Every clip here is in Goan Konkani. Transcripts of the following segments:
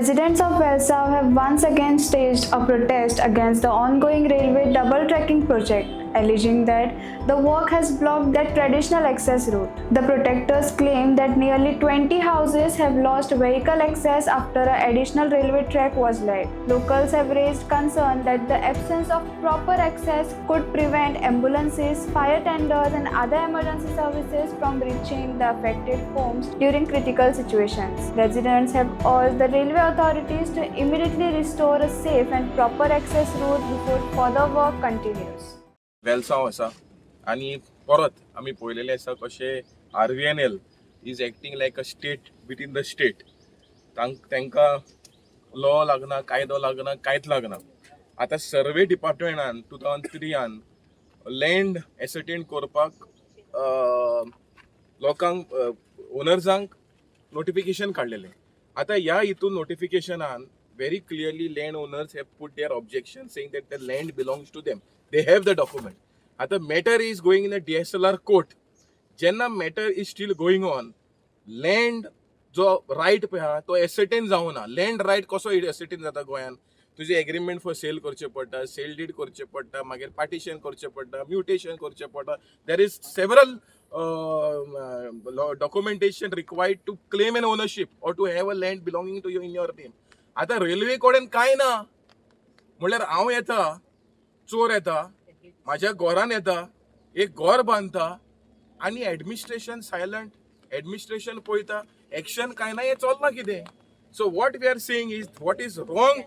Residents of Velsao have once again staged a protest against the ongoing railway double tracking project, alleging that the work has blocked their traditional access route. The protesters claim that nearly 20 houses have lost vehicle access after an additional railway track was laid. Locals have raised concern that the absence of proper access could prevent ambulances, fire tenders, and other emergency services from reaching the affected homes during critical situations. Residents have urged the railway authorities to immediately restore a safe and proper access route before further work continues. Velsao आसा आनी परत आमी पळयलेलें आसा कशें RVNL is acting like a state within the state. तांकां लॉ लागना, कायदो लागना, कांयच लागना. आतां सर्वे डिपार्टमेंटान 2003आन लँड एसर्टेन करपाक लोकांक, ओनर्सांक नोटिफिकेशन काडलेलें. आतां ह्या हितून नोटिफिकेशनान very clearly land owners have put their objection, saying that the land belongs to them, they have the document. आतां matter is going in the DSLR court. जेन्ना matter is still going on, land जो रायट पळय आहा तो एसर्टेन जावना. लँड रायट कसो एसर्टेन जाता गोंयान? तुजें एग्रीमेंट फॉर सेल करचें पडटा, सेल डीड करचें पडटा, मागीर पार्टिशन करचें पडटा, म्युटेशन करचें पडटा. There is several documentation required to claim an ownership or to have a land belonging to you in your name. आतां रेल्वे कडेन कांय ना. म्हणल्यार हांव येता, चोर येता, म्हाज्या घरान येता, एक घर बांदता आनी एडमिनिस्ट्रेशन सायलंट. एडमिनिस्ट्रेशन पळयता, एक्शन कांय ना. हें चल्लां कितें? So what we are saying is, what is wrong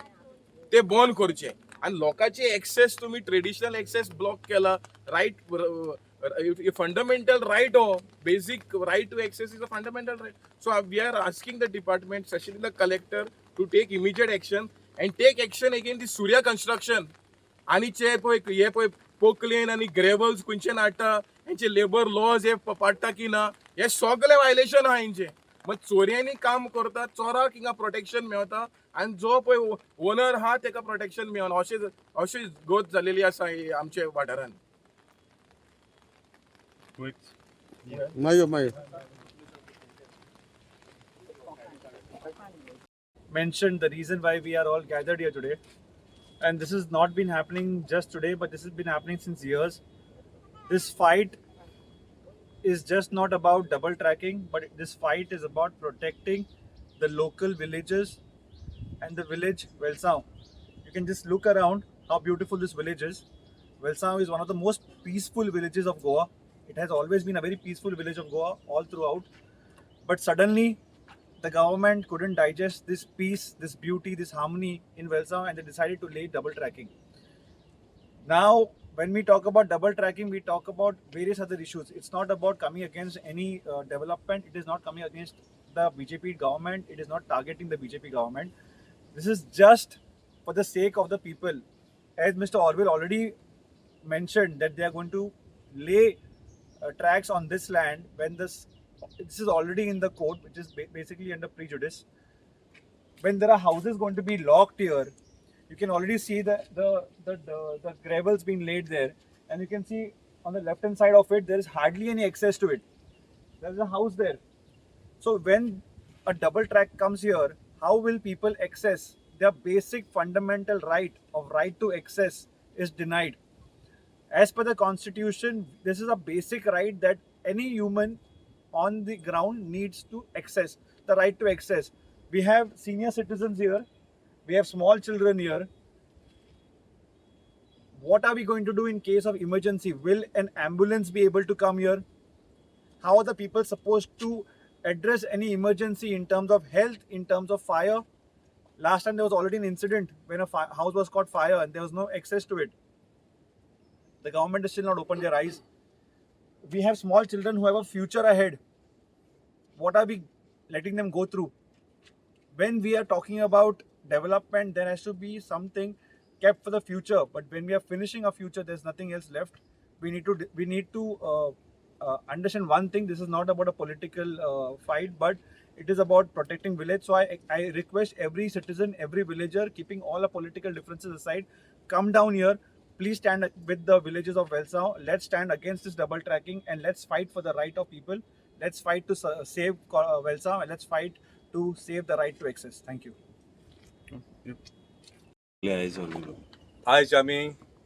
ते बंद करचें आनी लोकांचे एक्सेस, तुमी ट्रेडिशनल एक्सेस ब्लॉक केला. रायट, फंडामेंटल रायट हो, basic right to access is a fundamental right. So we are asking the department, specially the collector, to take immediate action and take action against the Surya Construction. आनी चे पळय, हे पळय, पोकलेन आनी ग्रेवल्स खंयच्यान हाडटा, हेंचे लेबर लॉज हे पाडटा की ना, हे सगळे वायलेशन आहा हेंचे. मग चोरयांनी काम करता, चोराक हिंगा प्रोटेक्शन मेळता आनी जो पळय ओनर आहा तेका प्रोटेक्शन मेळना. अशें अशें गत जालेली आसा ही आमच्या वाठारान. मागीर मागीर. Mentioned the reason why we are all gathered here today. And this has not been happening just today, but this has been happening since years. This fight is just not about double tracking, but this fight is about protecting the local villages and the village Velsao. You can just look around how beautiful this village is. Velsao is one of the most peaceful villages of Goa. It has always been a very peaceful village of Goa all throughout. But suddenly, the government couldn't digest this peace, this beauty, this harmony in Velsao, and they decided to lay double tracking. Now, when we talk about double tracking, we talk about various other issues. It's not about coming against any development. It is not coming against the BJP government. It is not targeting the BJP government. This is just for the sake of the people. As Mr. Orville already mentioned, that they are going to lay tracks on this land when this is already in the court, which is basically under prejudice. When there are houses going to be locked here, you can already see the gravels being laid there, and you can see on the left hand side of it there is hardly any access to it. There is a house there. So when a double track comes here, how will people access? Their basic fundamental right of right to access is denied. As per the constitution, this is a basic right that any human on the ground needs to access, the right to access. We have senior citizens here, we have small children here. What are we going to do in case of emergency? Will an ambulance be able to come here? How are the people supposed to address any emergency in terms of health, in terms of fire? Last time there was already an incident when a house was caught fire and there was no access to it. The government has still not opened their eyes. We have small children who have a future ahead. What are we letting them go through? When we are talking about development, there has to be something kept for the future. But when we are finishing our future, there's nothing else left. We need to understand one thing: this is not about a political fight, but it is about protecting village. So I request every citizen, every villager, keeping all the political differences aside, come down here. Please stand with the villages of Velsao. Let's stand against this double tracking and let's fight for the right of people. Let's fight to save Velsao and let's fight to save the right to access. Thank you. आयज आमी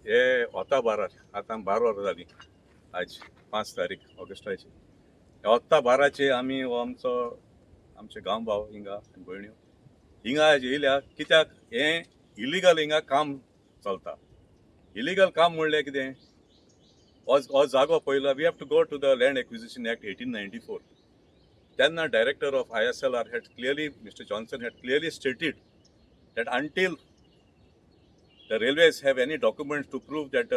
हे वता बारार, आतां 12 वरां जालीं, आयज 5 तारीख ऑगस्टाची. ह्या वता बाराचे आमी हो आमचो आमचे गांव भाव हिंगा आनी भयण्यो हिंगा आयज येयल्या, कित्याक हें इलिगल हिंगा काम चलता. इलिगल काम म्हणल्यार कितें? हो जागो पयलो, we have to go to the Land Acquisition Act 1894. तेन्ना director of ISLR had clearly, Mr. Johnson had clearly stated that until the railways have any documents to prove that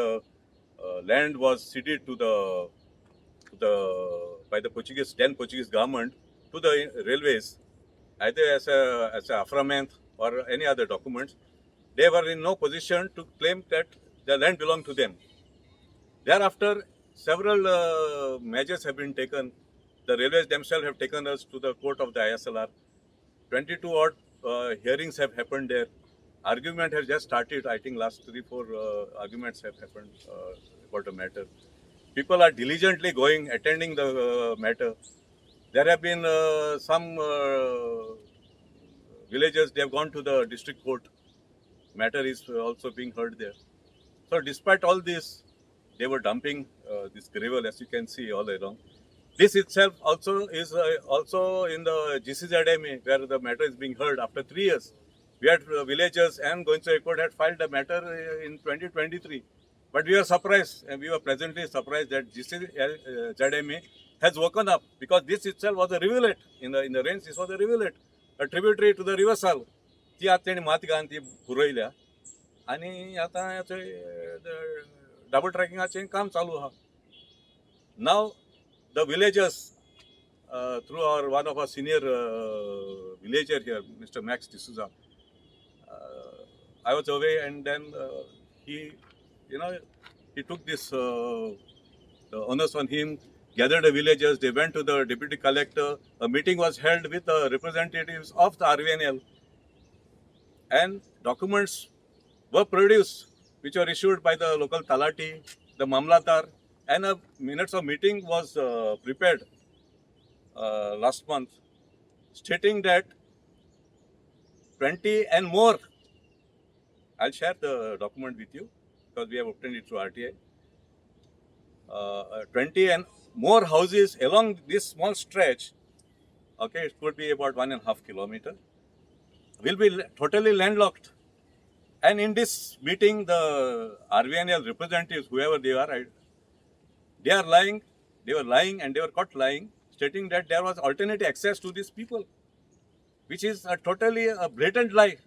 land was ceded to the by the Portuguese, then Portuguese government to the railways, either as a afframent or any other documents, they were in no position to claim that the land belonged to them. Thereafter, several measures have been taken. The railways themselves have taken us to the court of the ISLR. 22 odd hearings have happened there. Argument has just started. I think last three, four arguments have happened about the matter. People are diligently going, attending the matter. There have been some villagers, they have gone to the district court. Matter is also being heard there. So despite all this, they were dumping this gravel, as you can see all along. This itself also is also in the GCZMA, where the matter is being heard after 3 years. We had villagers and Goencho Ekvott had filed the matter in 2023. But we were surprised, and we were pleasantly surprised that GCZMA has woken up, because this itself was a rivulet. In the rains, this was a rivulet, a tributary to the river Sal. ती आतां तेणी माती घालून ती पुरयल्या आनी आतां डबल ट्रॅकिंगाचें काम चालू आहा. Now the villagers, through our one of our senior villager here, Mr. Max D'Souza, I was away and then he took this the onus on him, gathered the villagers, they went to the deputy collector. A meeting was held with the representatives of the RVNL and documents were produced which were issued by the local Talati, the Mamlatdar, and a minutes of meeting was prepared last month stating that 20 and more, I'll share the document with you because we have obtained it through RTI, 20 and more houses along this small stretch, okay, it could be about 1.5 kilometer, will be totally landlocked. And in this meeting, the RVNL representatives, whoever they are, they are lying, they were lying and they were caught lying, stating that there was alternative access to these people, which is a totally a blatant lie.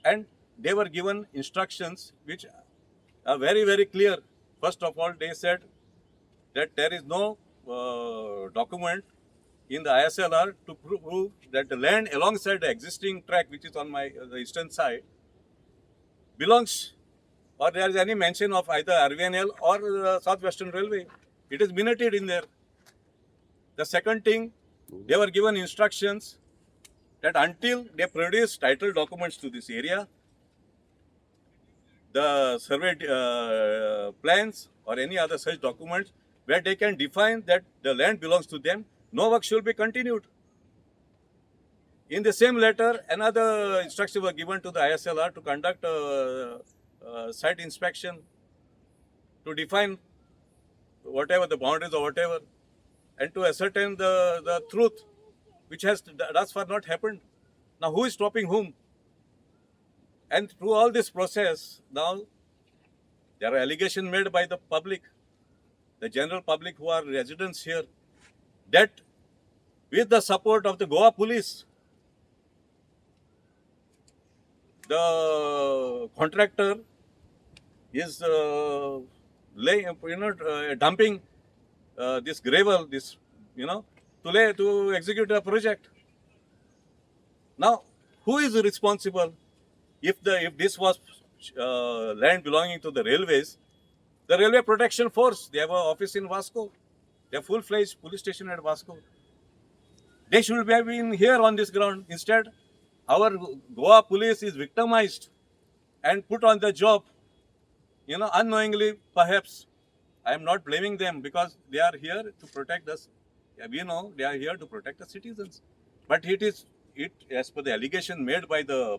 And they were given instructions which are very, very clear. First of all, they said that there is no document in the ISLR to prove that the land alongside the existing track, which is on my the eastern side, belongs or there is any mention of either RVNL or the South Western Railway. It is minuted in there. The second thing, they were given instructions that until they produce title documents to this area, the survey plans or any other such documents where they can define that the land belongs to them, no work should be continued. In the same letter, another instruction was given to the ISLR to conduct a site inspection to define whatever the boundaries or whatever, and to ascertain the truth, which has thus far not happened. Now, who is stopping whom? And through all this process, now there are allegations made by the public, the general public who are residents here, that with the support of the Goa police, the contractor is laying, dumping this gravel, this, to lay to execute a project. Now, who is responsible? If this was land belonging to the railways, the Railway Protection Force, they have an office in Vasco, they have full-fledged police station at Vasco. They should have been here on this ground. Instead, our Goa police is victimized and put on the job, unknowingly perhaps. I am not blaming them because they are here to protect us. Yeah, we know they are here to protect the citizens. But it is it, as per the allegation made by the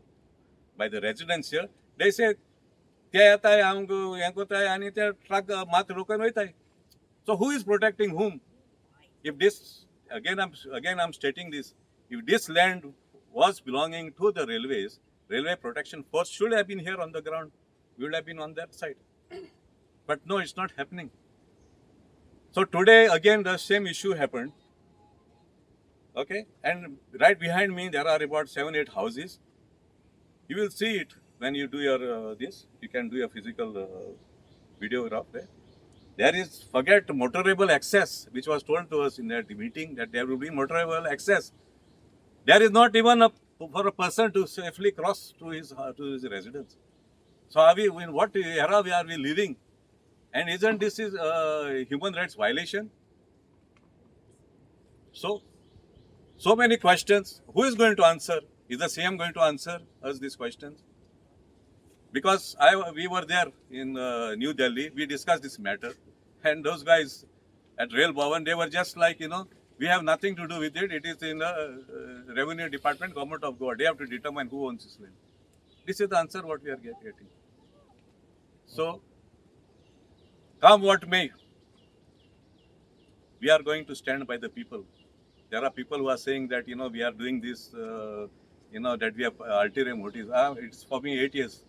residents here, they say ते येताय आमकां हें करताय आनी ते ट्रक मात रोखून वयताय. So who is protecting whom? If this, again I'm stating this, if this land was belonging to the railways, railway protection force should have been here on the ground. We would have been on that side. But no, it's not happening. So today again the same issue happened. Okay, and right behind me there are about 7-8 houses. You will see it when you do your this. You can do your physical videograph there. There is, forget motorable access, which was told to us in that meeting that there will be motorable access. There is not even for a person to safely cross to his residence. So are we, in what era we are we living? And isn't this is a human rights violation? So many questions. Who is going to answer? Is the CM going to answer us these questions? Because we were there in New Delhi, we discussed this matter, and those guys at Rail Bhavan, they were just like, you know, we have nothing to do with it. It is in the Revenue Department, Government of Goa. They have to determine who owns this land. This is the answer what we are getting. So, come what may, we are going to stand by the people. There are people who are saying that, you know, we are doing this, you know, that we have ulterior motives. It's for me 8 years,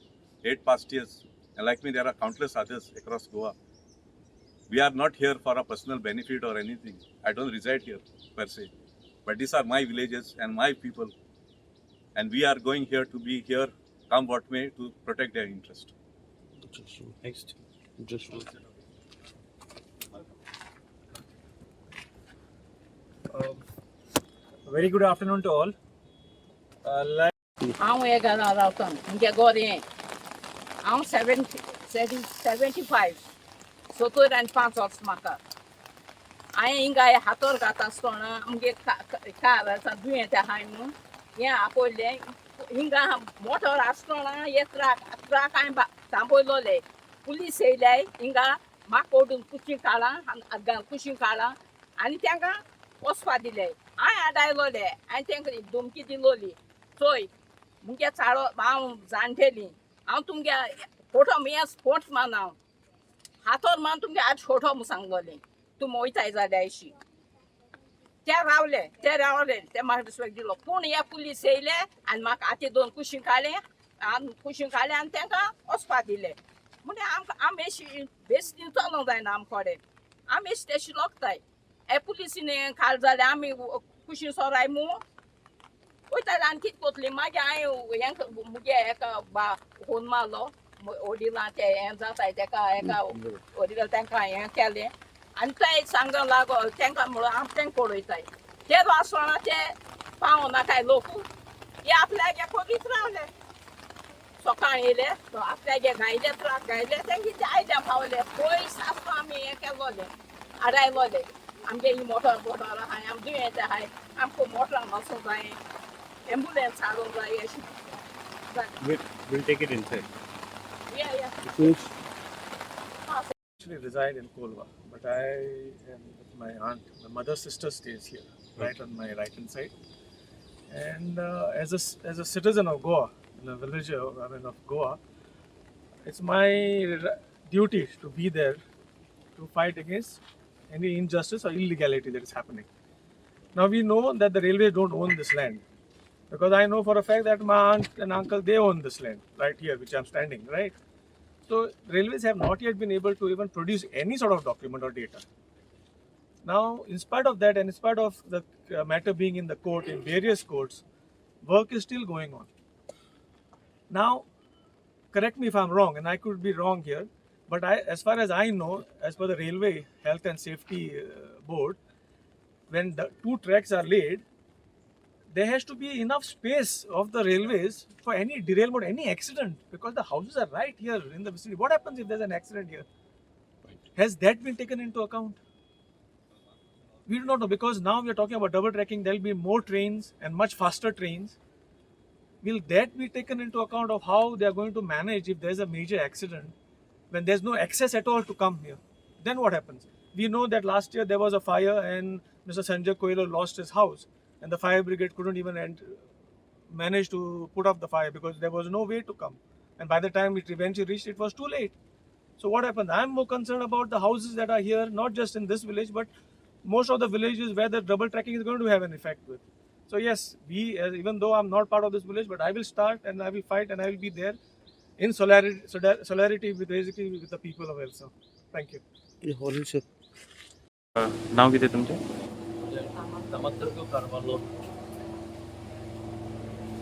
8 past years. And like me, there are countless others across Goa. We are not here for a personal benefit or anything. I don't reside here per se. But these are my villages and my people. And we are going here to be here, come what may, to protect their interest. Next. Just one. Very good afternoon to all. हांव हे घरा रावता मुगे गोरें हांव 75 75 वर्स म्हाका. हांवें हिंगा हातोर घात आसतना आमगे कार आसा दुयेंत आहाय म्हणून हें आपयलें. हिंगा मोटर आसतना हे ट्रक ट्रक हांवें थांबयलोले. पुलीस येयले हिंगा म्हाका ओडून कुशीन काडलां कुशीन काडलां आनी तांकां वचपा दिले. हांवें आडायलोले आनी तांकां धमकी दिलोली, चोय मुगे चाळो हांव जाणटेली, हांव तुमगे फोटो हें फोट मान, हांव हातोर मान तुमगे आज फोटो म्हूण सांगलोलें, तूं वयताय जाल्यार अशी. ते रावले ते रावले ते म्हाका रिस्पेक्ट दिलो. पूण हे पुलीस येयले आनी म्हाका आतां दोन कुशीन काडले आनी कुशीन काडले आनी तांकां वचपा दिले. म्हणजे आमकां आमी अशी बेसनी चलोवंक जायना आम कडेन, आमी अशी तेशी लोकताय. हे पुलिसीन काल जाल्यार आमी कुशीन सोराय मू वयताले आनी कितें कोतली. मागीर हांवें हें मुगे एका बा फोन मारलो, वडिलां ते हें जाताय तेका एका वडिलां तांकां हें केलें आनी ते सांग लागो तांकां म्हणून आम तांकां पळयताय. ते आसतना ते पावना काय लोक हे आपल्यागे करीत रावले. सकाळ येयले आपल्यागे गायले ट्रक गायले तेंगे ते आयल्या पावले. पयस आसतना आमी हें केलोले आडायलोले. आमगे ही मोटर बोटर आहाय, आम दुयेंत आहाय, आमकां मोटरान वचूंक जाय, एम्बुलन्स हाडूंक जाय अशें. We'll take it inside. Yeah, yeah. Finish. Actually reside in Kolwa, but I am with my aunt. My mother's sister stays here, right on my right hand side. And as a citizen of Goa, in a village of Goa, it's my duty to be there to fight against any injustice or illegality that is happening. Now we know that the railways don't own this land, because I know for a fact that my aunt and uncle, they own this land right here, which I'm standing, right? So railways have not yet been able to even produce any sort of document or data. Now, in spite of that, and in spite of the matter being in the court, in various courts, work is still going on. Now, correct me if I'm wrong, and I could be wrong here, but as far as I know, as per the Railway Health and Safety Board, when the two tracks are laid, there has to be enough space of the railways for any derailment, any accident, because the houses are right here in the vicinity. What happens if there's an accident here? Right. Has that been taken into account? We do not know, because now we are talking about double tracking. There will be more trains and much faster trains. Will that be taken into account of how they are going to manage if there's a major accident when there's no access at all to come here? Then what happens? We know that last year there was a fire and Mr. Sanjay Coelho lost his house, and the fire brigade couldn't even managed to put off the fire because there was no way to come. And by the time it eventually reached, it was too late. So what happened? I'm more concerned about the houses that are here, not just in this village, but most of the villages where the double tracking is going to have an effect with. So yes, we, even though I'm not part of this village, but I will start and I will fight and I will be there in solidarity with basically with the people of Elsa. Thank you. नाव कितें तुमचें? दमत्रको कार्वालो.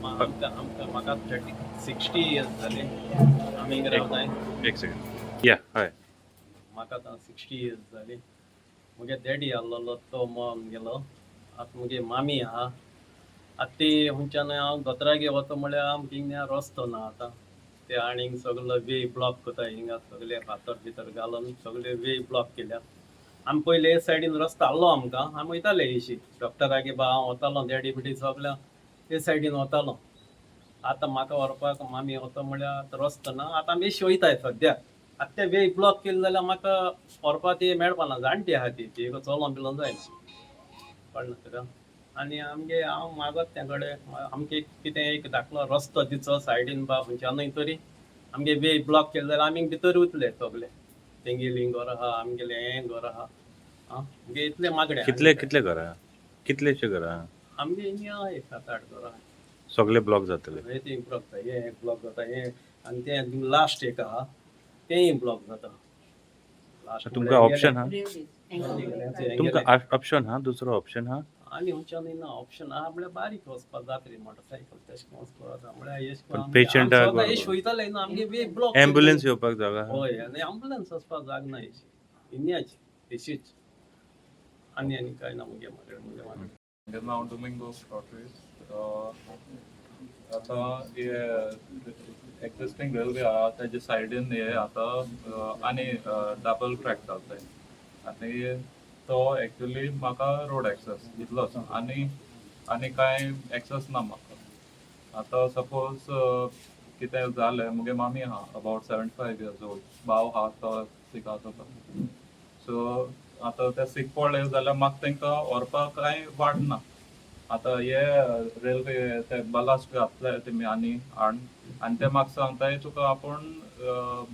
आमकां आमकां म्हाका 30 60 इयर्स जाले आमी हिंगा रावताय. एक सेकंड या. हय. म्हाका आतां 60 इयर्स जाली. मुगे डॅडी आहलोलो तो मरून गेलो. आतां मुगे मामी आहा. आतां ती हुंयच्यान हांव दोतोरागे वता म्हळ्यार आमकां हिंगा रस्तो ना. आतां ते आनीक सगलो वे ब्लॉक करता. हिंगा सगले फातर भितर घालून सगळे वे ब्लॉक केल्या. आमी पयले हे सायडीन रस्तो आहलो आमकां, आमी वयताले एशी डॉक्टरागे बा. हांव वतालो, डॅडी बिडी सगल्या हे सायडीन वतालो. आतां म्हाका व्हरपाक मामी वता म्हळ्यार आतां रस्तो ना. आतां आमी एशी वयताय सद्या. आतां ते वे ब्लॉक केले जाल्यार म्हाका व्हरपा ती मेळपा ना. जाणटी आहा ती, ती चलोन बिलोन जायना. कळ्ळें तुका? आनी आमगे हांव मागत त्या कडेन आमगे कितें एक धाकलो रस्तो दिचो सायडीन बा खंयच्यानूय तरी. आमगे वे ब्लॉक केले जाल्यार आमी भितर उरतले सगले. तेंगेलीं घरां आहा, आमगेलें हें घर आहा. आं, आमगे इतलें मागणें. कितले कितले घरां, कितलेशे घरां? आमगे हिंगा आहा एक सात आठ घरां. सगळे ब्लॉक जातले? हे ते ब्लॉक जाता, हे एक ब्लॉक जाता हे आनी तें लास्ट एक आहा तेंय ब्लॉक जाता लास्ट. तुमकां ऑप्शन हा? तुमकां ऑप्शन हा, दुसरो ऑप्शन हा? आनी खंयच्यानूय ना ऑप्शन आहा. म्हळ्यार बारीक वचपाक जातली मोटरसायकल, तशें करून वचपाक जाता. म्हळ्यार एश पण patient आक बरोबर. एश वयताले न्हू, आमगे वे ब्लॉक. एम्ब्युलन्स येवपाक जागा हा? हय, आनी एम्बुलन्स वचपाक जाग ना. एशी इन्याच एशीच आनी आनी कांय ना मुगे मागीर मुगे मागीर. म्हजें नांव डोमिंगो रॉड्रिग्स. आतां हे एक्झिस्टींग रेल्वे आहा तेजे सायडीन हे आतां आनी डबल ट्रॅक घालताय आनी तो एक्चुली म्हाका रोड एक्सेस इतलोच आनी आनी कांय एक्सेस ना म्हाका. आतां सपोज कितें जालें, मुगे मामी आहा अबावट 75 इयर्स ओल्ड, भाव आहा तो सीक आसा. सो आतां ते सीक पडले जाल्यार म्हाका तांकां व्हरपाक कांय वाट ना. आतां हे रेल्वे ते बलास्ट घातले तेमी आनी हाडून आनी ते म्हाका सांगताय तुका आपूण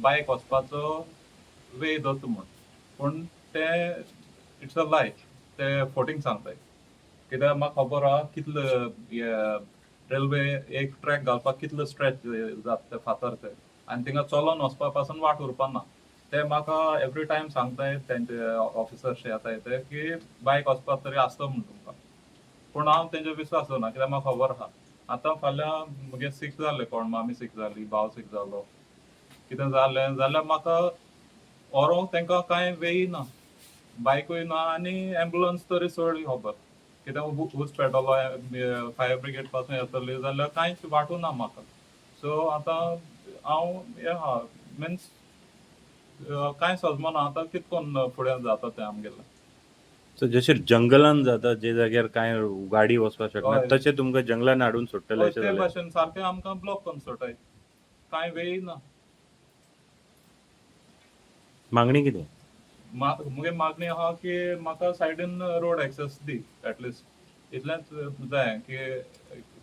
बायक वचपाचो वे दवरता म्हूण, पूण ते it's a लाय. ते फोटींग सांगताय कित्याक म्हाका खबर आहा कितले हे रेल्वे एक ट्रॅक घालपाक कितलो स्ट्रेच जाता ते फातर ते आनी थिंगा चलोन वचपा पासून वाट उरपा ना. ते म्हाका एवरी टायम सांगताय तेंचे ऑफिसर्स येताय ते की बायक वचपाक तरी आसता म्हूण तुमकां, पूण हांव तेंचेर विस्वास दवरना कित्याक म्हाका खबर आहा. आतां फाल्यां मुगे सीक जालें कोण, मामी सीक जाली, भाव सीक जालो, कितें जालें जाल्यार म्हाका व्हरोंक तांकां कांय वेय ना, बायकूय ना आनी एम्बुलन्स तरी चड खबर कितें उज पेटलो, फायर ब्रिगेड पासून येतली जाल्यार कांयच वाटूं ना म्हाका. सो आतां हांव हें आहा मिन्स कांय सजमना आतां कितें करून फुडें जाता तें आमगेलें. सो जशें जंगलान जाता, जे जाग्यार कांय गाडी वचपाक शकना, तशें तुमकां जंगलान हाडून सोडटले अशें ते जालें? भाशेन सारकें आमकां ब्लॉक करून सोडटाय, कांय वेय ना. मागणी कितें? मुगे मागणी आहा की म्हाका सायडीन रोड एक्सेस दी एटलिस्ट. इतलेंच जाय की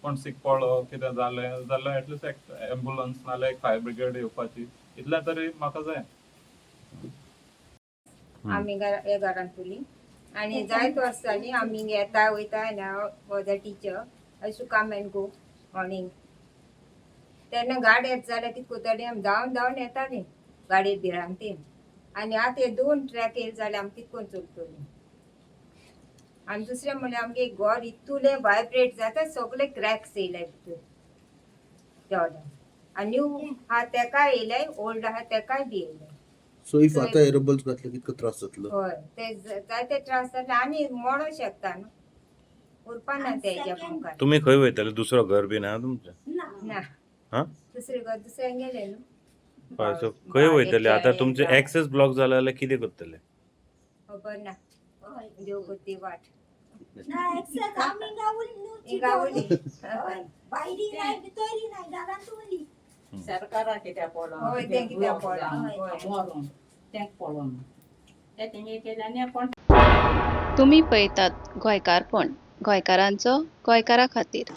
कोण सीक पडलो कितें जालें जाल्यार एटलिस्ट एक एम्बुलन्स नाल्यार एक फायर ब्रिगेड येवपाची, इतलें तरी म्हाका जाय. आमी हे घरांत उरली आनी जायत वर्स जालीं आमी हिंगा येता वयता. आनी हांव was a teacher. I used to come and go morning. तेन्ना गाडी येत जाल्यार कितें करतालीं आमी, धांवन धांवन येतालीं गाडये भिरांतीन. आनी आतां हे दोन ट्रॅक येयले जाल्यार आमी कितें करून चलतलीं? आनी दुसरें म्हणल्यार आमगे घर इतुलें वायब्रेट जाता, सगळे क्रॅक्स येयले भितर देंवल्यार. आनी न्यू आहा तेकाय येयले, ओल्ड आहा तेकाय बी येयले. सो if आतां हे रबल्स घातले कितको त्रास जातलो? हय, ते जायते त्रास जाले आनी मोडो शकता न्हू, उरपा ना तेज्या मुखार. तुमी खंय वयताले? दुसरो घर बी ना तुमचें? ना. हा? दुसरे घर दुसऱ्यान गेले न्हू. हय, सो खंय वयतले आतां? तुमचे एक्सेस ब्लॉक जाला जाल्यार कितें करतले? खबर ना, देव कोती वाट. ना एक्सेस आमी हिंगा उरली. हिंगा उरली. भायरी नाही, भितरी नाही, घरांत उरली. सरकारा कित्याक पडोन? हय, तें कित्याक पडोन, हय. मरोन तेंक पडोन ते तेंगे केलें आनी कोण तुमी पळयतात गोंयकारपण, गोंयकारांचो गोंयकारा खातीर.